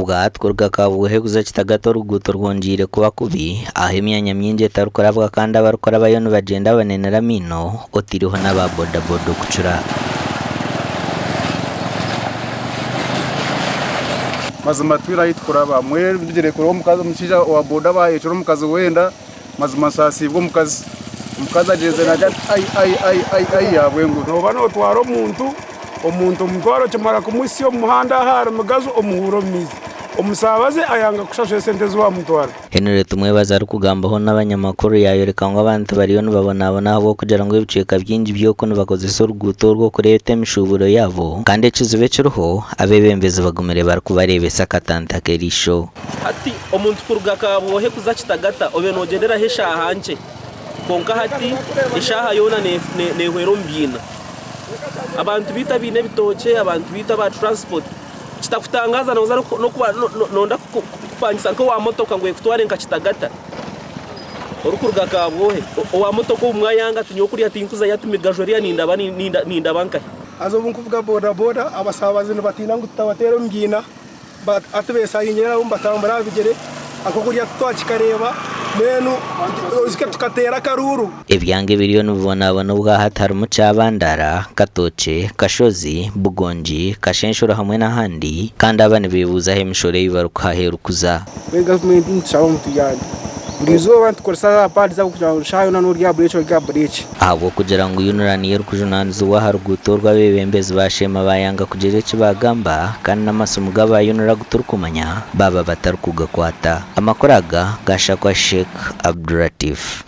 Obwahati kuruga Kabwohe kuza Kitagata oruguuto rwongyeire kuba kubi ahu emyanya mingi etarikurabwa kandi abarikurabayo nibagyenda banenire amaino otaireho n'aba bodaboda okucura. Mazima twine ahu tukuraba mbwenu tugire kureba omukazi omushaija owa boda bahekyire omukazi wenda mazima nsaasiibwe omukazi omukazi agyenzire naagira ati ai ai ai ai ai yaabwa enguru. Nooba nootwara omuntu, omuntu omutwara okimara kumuhitsya omu muhanda aha ahari Mugazi omuhuura omu maizi. Omusaabaze ayanga kushashura esente ezi waamutwara. Henry Tumwebaze arikugambaho n'abanyamakuru yaayoreka ngu abantu bariyo nibabonabona ahabw'okugira ngu ebicweka bingi by'oku nibakozesa oruguuto orwo kureeta emishuuburo yaabo kandi ekizibu ekiriho abeebembezi bagumire barikubareebesa akatanta k'eriisho. Hati omuntu kuruga Kabwohe kuza Kitagata obe nogyenderaho eshaaha nkye kwonka hati eshaaha yoona nehwera omu biina. Abantu baitu abaine ebitookye, abantu baitu aba transport kitakutangaaza noza nokuba noyenda kupangisa nk'owa motoka ngu ekutware nka Kitagata orikuruga Kabwohe, owa motoka obumwe ayanga ati nyowe kuriya tinkuzayo ati migaju eriya nindaba nindaba nkahi. Haza obu nkuvuga bodaboda abasaabaze nibatiina ngu tutabateera omu biina. Hati besahingira nabo nibatambura aha bigyere, akokurya titwakikareeba mbwenu oizike tukateera akaruuru. Ebyanga ebiriyo nibibonabona obwahati harimu Kyabandara, Katookye, Kashozi, Bugongi, Kashenshuro hamwe n'ahandi kandi aba nibebuuza ahu emishoro ei barikuha ahu erikuza. Mbwenu gavumenti nitushaba ngu tuyambe. Buri izooba nitukoresa za paadi zaabo kugira ngu eshaaha yoona n'ori aha bureeki ori aha bureeki. Ahabw'okugira ngu UNRA niyo erikujunaanizibwa aha ruguuto oru abeebembezi ba Sheema baayanga kugira eki baagamba kandi n'amasimu g'aba UNRA agu turikumanya baaba batarikugakwata. Amakuru aga gaashakwa Sheikh Abduratif.